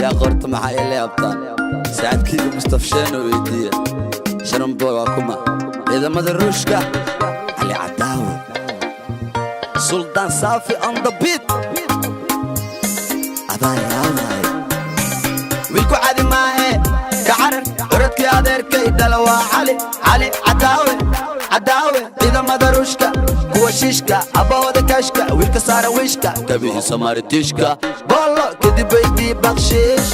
Yaa qorta, maxaa ila yaabtaan? Saaxiibkeyga Mustafsheeno weydiiya. Sharanboy waa kuma? Ciidamada Ruushka, Cali Cadaawe, Suldaan Saafi on the beat. Adaa yaabay, wiilku cadi maahe, ka carar. Curadkii adeerkay dhala waa Cali, Cali Cadaawe, Cadaawe. Ciidamada Ruushka, kuwa shiishka, abbahooda kashka, wiilka saara wiishka, kabihiisa maaritiishka, boollo kadib weydii bakshiish.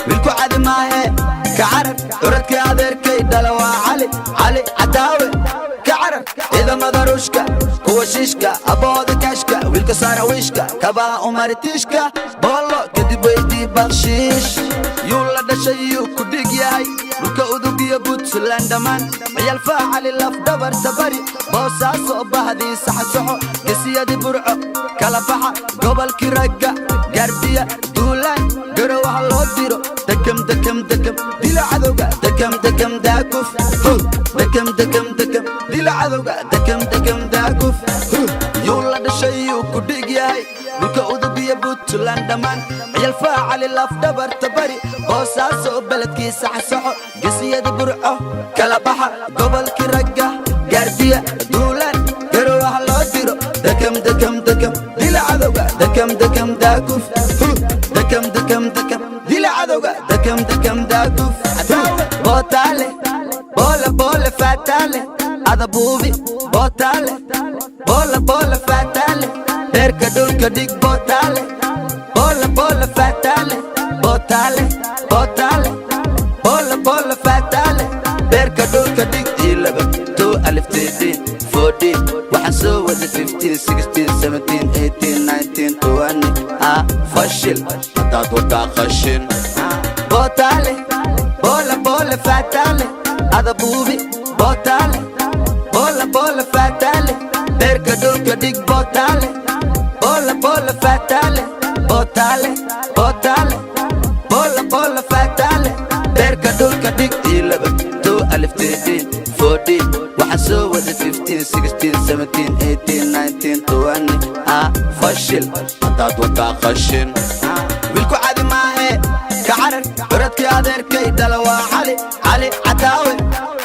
Wiilku cadi maahe, ka carar. Curadkii adeerkay dhala waa Cali, Cali Cadaawe, ka carar. Ciidamada Ruushka, kuwa shiishka, abbahooda kashka, wiilka saara wiishka, kabaha umaritiishka, boollo kadib weydii bakshiish. Yuu la dhashay? Yuu ku dhig yahay? Dhulka Udug iyo Puntland dhammaan ciyaal Faacali, lafdhabarta bari, Boosaaso bahdii saxsoxo, gesiyadii Burco kala baxa, gobolkii ragga gaardiya, duulaan garowaha loo diro. Dekam, dekam, dekam, dila cadowga, dekam, dekam, daakuf, dekam, dekam, dekam, dila cadowga, dekam, dekam, daakuf. Yuu la dhashay? Yuu ku dhig yahay? Dhulka Udug iyo Puntland dhammaan ciyaal Faacali, lafdhabarta bari, Boosaaso beledkii saxsoxo, gesiyada Burco kala baxa, gobolkii ragga gaardiya, duulaan garowaha loo diro. Dekam, dekam, dekam, dila cadowga, dekam, dekam, daakuf, dekam, dekam, dekam, dila cadowga, dekam, dekam, daakuf. Bootaale, boole, boole, faataale, adabuubi, bootaale, boole, boole, faataale, beerka dhulka dhig. Bootaale, boole, boole, faataale, bootaale, bootaale, boole, boole, faataale, beerka dhulka dhig. 11, 12, 13, 14, waxaan soo wada 15, 16, 17, 18, 19, 20. Ah, fashil haddaad wadaa qashin. Bootaale, boole, boole, faataale, adabuubi, bootaale, boole, boole, faataale, beerka dhulka dhig. Bootaale, boole, boole, faataale, bootaale, bootaale, boole, boole, faataale, beerka dhulka dhig. 11, 12, 13, 14, waxaan soo wada 15, 16, 17, 18, 19, 20. Ah, fashil haddaad wadaa qashin. Wiilku cadi maahe, ka carar. Curadkii adeerkay dhala waa Cali, Cali Cadaawe,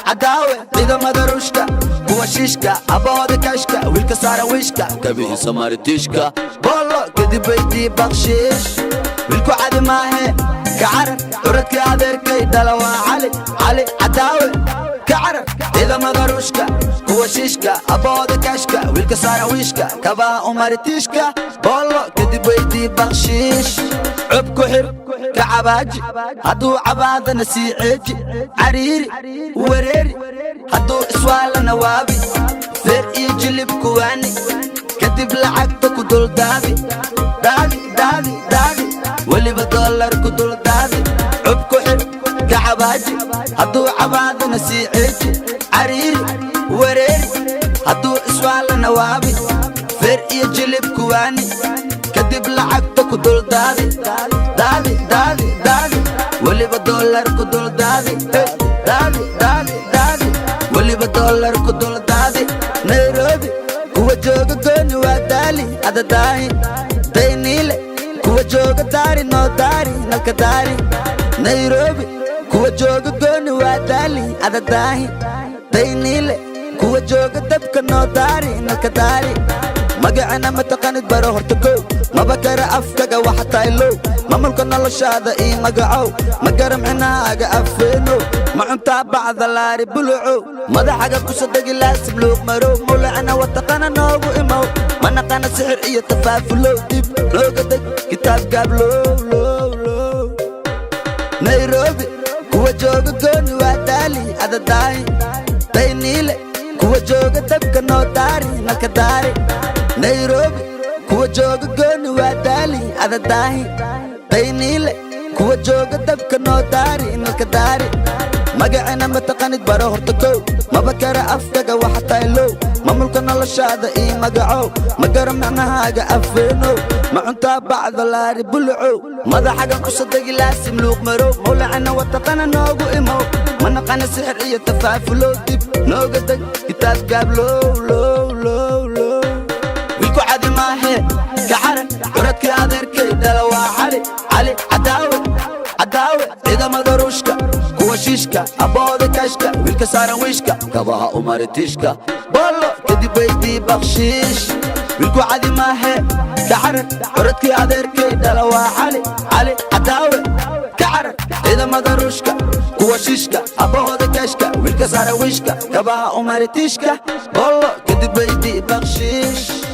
Cadaawe. Ciidamada Ruushka, kuwa shiishka, abbahooda kashka, wiilka saara wiishka, kabihiisa maaritiishka, boollo kadib weydii bakshiish. Wiilku cadi maahe, ka carar. Curadkii adeerkay dhala waa Cali, Cali Cadaawe, ka carar. Ciidamada Ruushka, kuwa shiishka, abbahooda kashka, wiilka saara wiishka, kabaha umaritiishka, boollo kadib weydii bakshiish. Cub ku xir, ka cabaaji, hadduu cabaadana sii ceeji, cariiri wareeri, hadduu iswaalana waabi, feer iyo jilib kuwaani, kadib lacagta ku duldaadi, daadi, daadi, daadi, weliba dollar ku duldaadi. Cub ku xir, ka cabaaji, hadduu cabaadana sii ceeji, cariiri wareeri, hadduu iswaalana waabi, feer iyo jilib kuwaani, kadib lacagta ku duldaadi, daadi, daadi, daadi, weliba dollar ku duldaadi, daadi, daadi, daadi, weliba dollar ku duldaadi. Nairobi kuwa jooga gooni waa daali, adadaahi Dayniile kuwa jooga, daari noo daari, nalka daari. Nairobi kuwa jooga gooni waa daali, adadaahi Dayniile kuwa jooga, dabka noo daari, nalka daari. Magacana ma taqanid? Baro horta gow, maba kara afkaga waxa tahay low. Mamulka noloshaada ii magacow, ma garamcinaaga afeeno, ma cuntaa bacda laari bulucow, madaxaga kusadegi laasim luuq marow, mawlacana wataqana noogu imow, ma naqana sixir iyo tafaafulow, dib nooga deg kitaab gaablow low low. Nairobi kuwa jooga gooni waa daali, adadaahi Dayniile kuwa jooga, dabka noo daari, nalka daari. Nairobi kuwa jooga gooni waa daali, adadaahi Dayniile kuwa jooga, dabka noo daari, nalka daari. Magacana ma taqanid? Baro horta kow, maba kara afkaga waxa tahay low. Mamulka noloshaada ii magacow, ma garo micnahaaga afeenow, ma cuntaa bacda laari bulucow, madaxagan kusadegi laasim luuq marow, mawlacana wataqana noogu imow, ma naqana sixir iyo tafaafulow, dib nooga deg kitaab gaablow low low low. Wiilku cadi maahe, ka carar. Curadkii adeerkay dhala waa Cali, Cali Cadaawe. Shiishka abooda kashka, wiilka saaran wiishka, kabaha umari tiishka, bollo kadib weydii bakshiish. Wiilku cadi maahe, kacarar. Curadkii adeerkay dhala waa Cali, Cali Cadaawe. Kacarar ciidamada Ruushka, kuwa shiishka, abbahooda kashka, wiilka saaran wiishka, kabaha umari tiishka, bollo kadib weydii bakshiish.